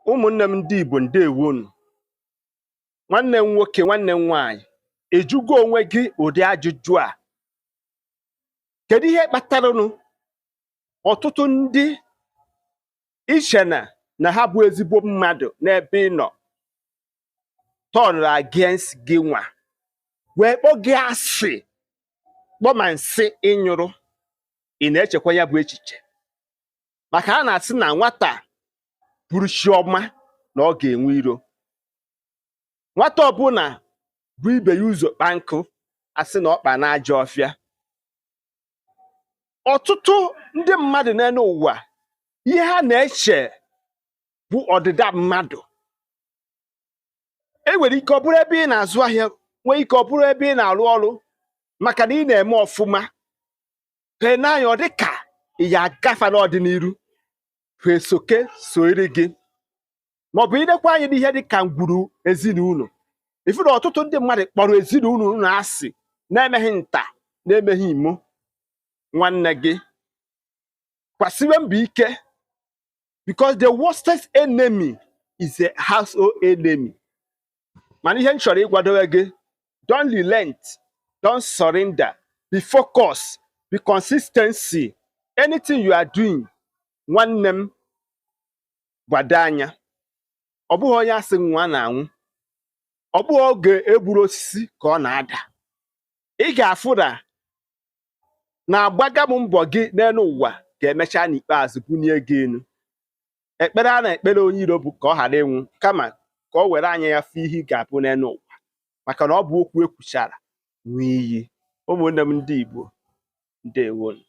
Ụmụnne m ndị Igbo, ndewonu. Nwanne m nwoke, nwanne m nwaanyị, ejugo onwe gị ụdị ajụjụ a: kedu ihe kpataranụ ọtụtụ ndị iche na ha bụ ezigbo mmadụ n'ebe ị nọ turn against gị nwa, wee kpọ gị asị, kpọ ma nsị ịnyụrụ? Ị na-echekwa ya bụ echiche? Maka a na-asị na nwata bụrụ chiọma na ọ ga-enwe iro. Nwata ọbụla bụ ibe ya ụzọ kpa nkụ, asị na ọkpa na-ajọ ọfịa. Ọtụtụ ndị mmadụ n'elu ụwa, ihe ha na-eche bụ ọdịda mmadụ. E nwere ike ọ bụrụ ebe ị na-azụ ahịa, nwee ike ọ bụrụ ebe ị na-arụ ọrụ, maka na ị na-eme ọfụma pee n'anya, ọ dị ka ị ya agafa n'ọdịnihu, esoke soiri gị. Maọbụ ilekwa anya n'ihe dị ka ngwuru ezinụlọ, ifu na ọtụtụ ndị mmadụ kpọrọ ezinụlọ unu asị, na-emeghị nta, na-emeghị imo. Nwanne gị, kwasiwe mbọ ike, because the worstest enemy is a household enemy. Mana ihe m chọrọ ịgwadowe gị: don't relent, don't surrender, be focused, be consistency. Anything you are doing, nwanne m, gbado anya. Ọ bụghị onye asị nwa na-anwụ, ọ bụghị oge egburu osisi ka ọ na-ada. Ị ga-afụ na na-agbaga m mbọ gị n'elu ụwa ga-emecha n'ikpeazụ bunie gị elu. Ekpere a na-ekpere onye iro bụ ka ọ ghara ịnwụ, kama ka ọ were anya ya fụ ihe ị ga-abụ n'elu ụwa, maka na ọ bụ okwu ekwuchara nwee iyi. Ụmụnne m ndị Igbo, ndewonu.